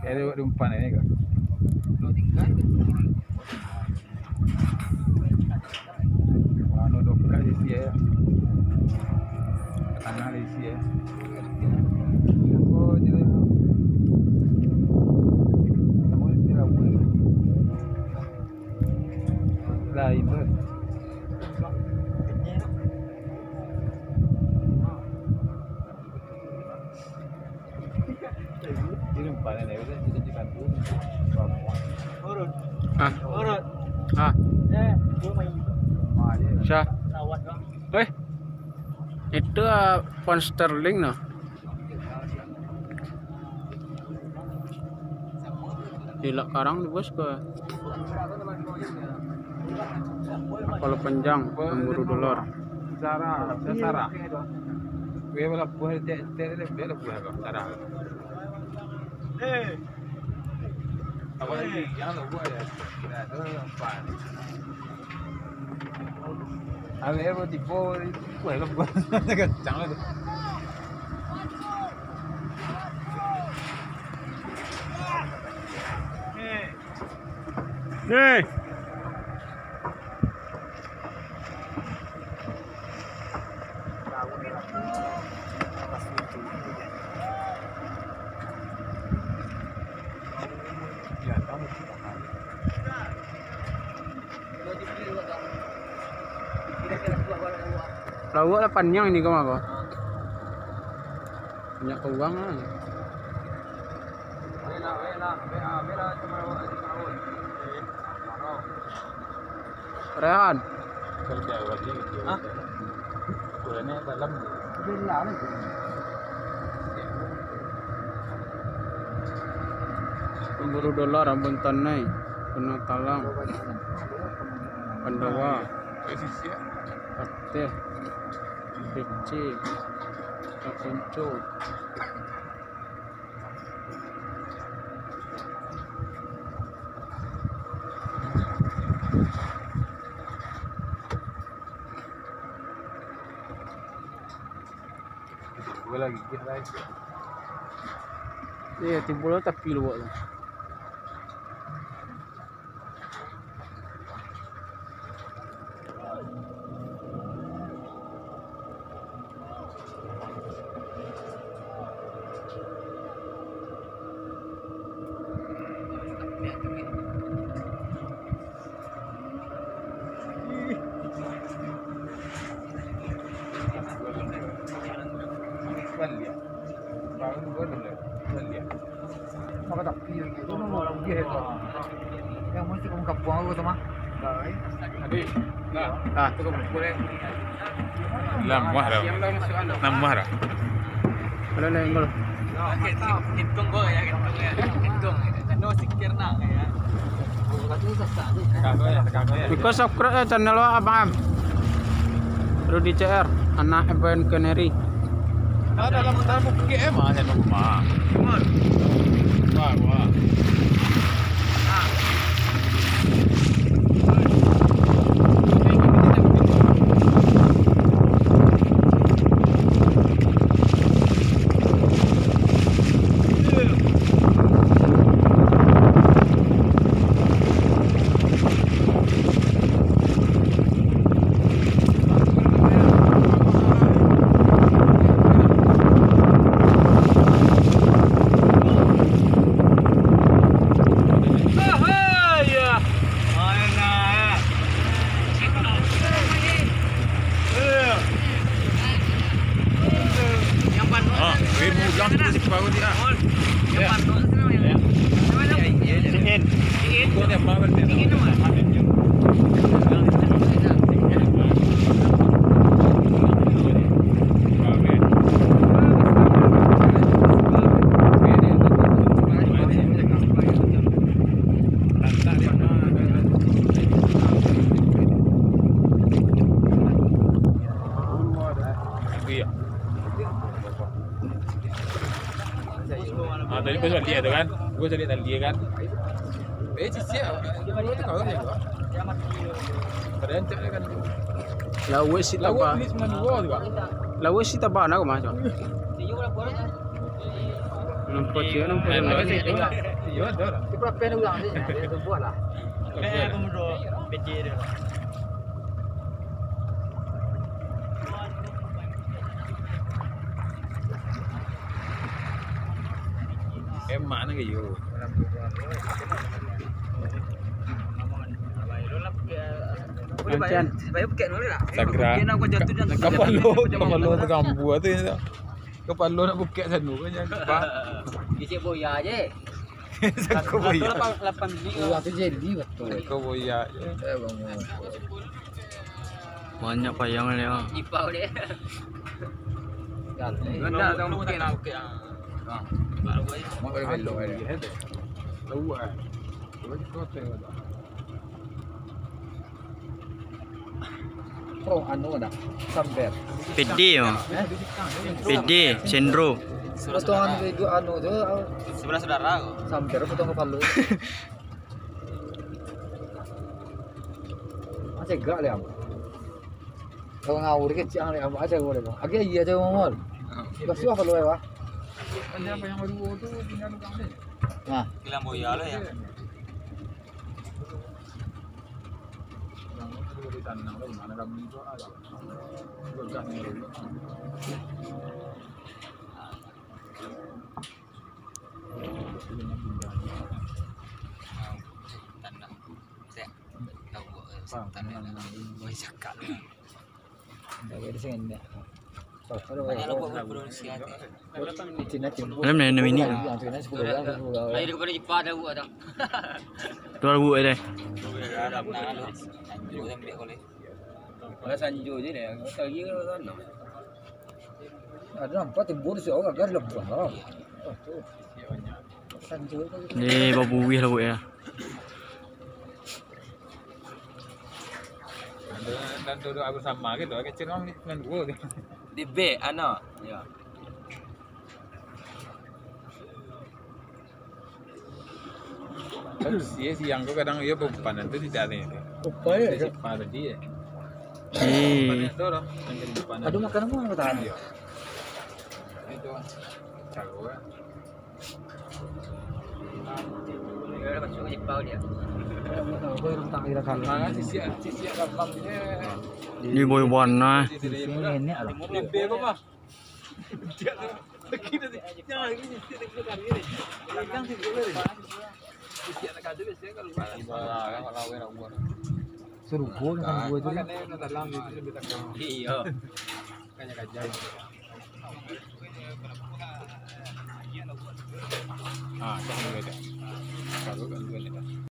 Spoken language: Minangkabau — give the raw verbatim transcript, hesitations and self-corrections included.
Ada buat umpan ini kan. Anu doka di sia. Tanah di sia. Oh, jadi. Kamu di sini lah, Bu. Lain, bro. Ah. Ah. Syah. Eh, itu, ah, pound sterling, nah. Ilak karang tu, bos, ke? Kapalo panjang, pamburu dolar. Sarah, sarah. Gue malah buah, cek, cek, cek, dia lah buah, sarah. Apa lagi? Jangan lah buah ya. Dah, tu nampak. Awek baru tibo, weh, lah buah. Kencang lah tu. Ni. Lauak lah paniang ini, kau mah, kau. Banyak uang lah. Rehan. Hah? Pamburu dolar, Ambon Tanai, Gunung Talang, Pandawa, Pateh, Kecil, Takunco. Iya, timbul tapi luak tu. Maka tapi lagi tu, nama orang dia tu. Yang mesti kamu kapuang aku tu mah. Dah, eh. Dah. Lah muah dah. Lah muah dah. Kalau lain kalau. Hitung gol ya, hitung ya. Hitung. Kena sikir nak ya. Iko subscribe ya channel lo, Abang Am. Rudy C R, anak Evan Canary. Nah, dalam, dalam bukit eh, mah, saya nunggu, mah. Wah, wah. Ah, weh, mau ulang kita si baru ni, ah. Ya. Ya. Ini. Ini. Kau ni apa berarti? Ini nama. Iya. Ah, tadi pas balik tu kan. Gua cari tadi kan. Eh, cicik. Gua tu kawan dia. Pada rancak dia kan. Lauak si Lauak taba. Ni semua dua juga. Lauak si taba nak rumah tu. Nampak sia, nampak sia. Iyo, ado lah. Itu berapa yang ulang ni? Dia tu buat lah. Eh, aku mundur. P J dia. Emak ni kayo. Mancang. Sagra. Kapalo, kapalo tagambua tu. Kapalo nak bukek sanu kan, jangan lupa. Isi boya je. Sako boya. Lapan, lapan biji. Boya tu jadi betul. Sako boya je. Eh, bangun. Banyak payang ni, ah. Ipau dia. Benar, tak mungkin. Mak boleh belok, eh. Tahu, eh. Tahu, tahu, tahu. Oh, anu dah. Samber. Pede, Bang. Eh? Pede, sendro. Potongan video anu tu, ah. Sebelah saudara ko. Samber potong kapalo. Macam gak liam. Kalau ngawur kecil liam, macam gak liam. Agak iya aja ngomong. Kasih apa lu ya, Pak? Ada apa yang baru tu tinggal tukang deh. Nah. Bilang boya lah ya. Banyak lo buat produksi ati. Malam ni, enam minit lah. Ayo, daripada Jepang ada buat dah. Keluar buat deh. Dah, dah, dah, dah. Sanjo tu ambil boleh. Kalau Sanjo je deh, kalau lagi kalau sana. Ada nampak timbul si orang kan lebuh lah. Oh, tu. Sanjo tu. Ni babuih lah buat ya. Dan duduk aku sama gitu, kecil kan dengan gua tu. Di B, ano. Ya. Kan sia siang tu kadang dia bepanan tu tidak ada itu. Upaya Dia ya. Cepat tadi ya. Eh. Panas tu loh. Yang jadi panas. Aduh, makan apa, makan? Iya. Itu. Cakap. Dia dah masuk Jepang dia. Mana sisi, sisi apa dia? Ni boy warna. Sisi ini lah. Di B apa, Bang? Dia tu. Lagi tadi. Jangan lagi ni. Dia tengok kami ni. Pegang sini dulu ni. Sisi anak kadu biasanya kalau Suruh gua dengan gua tu. Makanya nak dalam gitu lebih takut. Iya. Kanya kajai. Ah, dah dua dah. Baru kan dua dah.